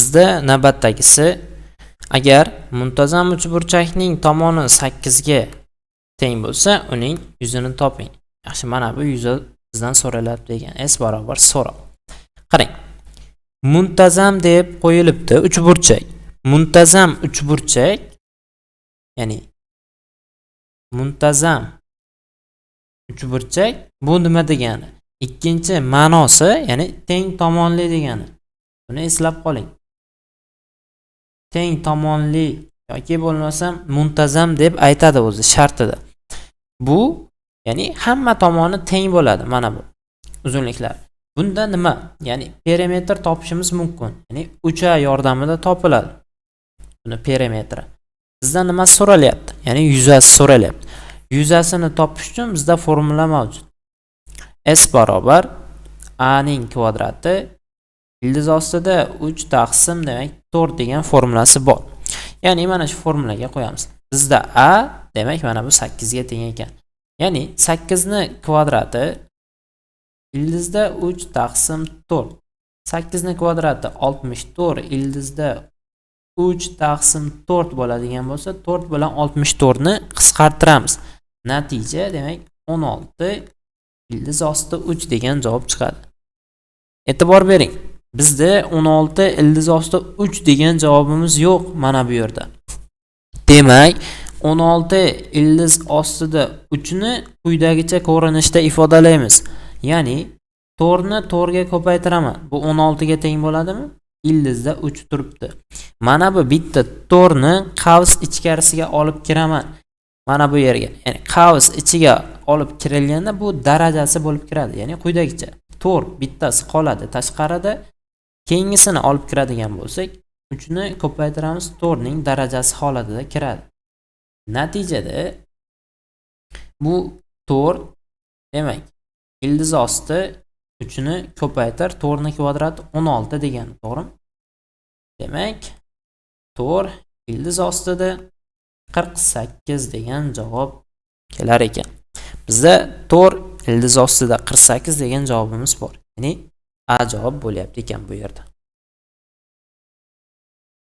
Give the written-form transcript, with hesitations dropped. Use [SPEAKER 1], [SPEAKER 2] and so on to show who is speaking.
[SPEAKER 1] Bizda navbatdagisi: agar muntazam uchburchakning tomoni 8 ga teng bo'lsa, uning yuzini toping. Yaxshi, mana bu yuzi bizdan so'ralyapti degan. S barobar so'roq. Qarang. Muntazam deb qo'yilibdi uchburchak. Muntazam uchburchak, ya'ni muntazam uchburchak bu nima degani? Ikkinchi ma'nosi, ya'ni teng tomonli degani. Buni eslab qoling. Teng tomonli yoki bo'lmasam muntazam deb aytadi o'zi shartida. Bu, ya'ni hamma tomoni teng bo'ladi mana bu uzunliklar. Bunda nima? Ya'ni perimetr topishimiz mumkin. Ya'ni 3A yordamida topiladi. Buni perimetri. Bizdan nima so'ralyapti? Ya'ni yuzasi so'ralyapti. Yuzasini topish uchun bizda formula mavjud. S barobar A ning kvadrati ildiz ostida 3 taqsim, demak, 4 degan formulasi bor. Ya'ni mana shu formulaga qo'yamiz. Bizda A, demak, mana bu 8 ga teng ekan. Ya'ni 8 ni kvadrati ildizda 3 taqsim 4. 8 ni kvadrati 64 ildizda 3 taqsim 4 bo'ladigan bo'lsa, 4 bilan 64 ni qisqartiramiz. Natija, demak, 16 ildiz osti 3 degan javob chiqadi. E'tibor bering. Bizda 16 ildiz osti 3 degan javobimiz yo'q mana bu yerda. Demak, 16 ildiz ostida 3 ni quyidagicha ko'rinishda ifodalaymiz. Ya'ni 4 ni 4 ga ko'paytiraman. Bu 16 ga teng bo'ladimi? Ildizda 3 turibdi. Mana bu bitta 4 ni qavs ichkarisiga olib kiraman. Mana bu yerga. Ya'ni qavs ichiga olib kirilganda bu darajasi bo'lib kiradi. Ya'ni quyidagicha 4 bittasi qoladi tashqarida. Keyingisini olib kiradigan bo'lsak, 3 ni ko'paytiramiz, 4 ning darajasi holatida kiradi. Natijada bu 4, demak, ildiz osti 3 ni ko'paytir, 4 ni kvadrati 16 degani, to'g'rimi? Demak, 4 ildiz ostida 48 degan javob kelar ekan. Bizda 4 ildiz ostida 48 degan javobimiz bor. Ya'ni A javob bo'lyapti ekan bu yerda.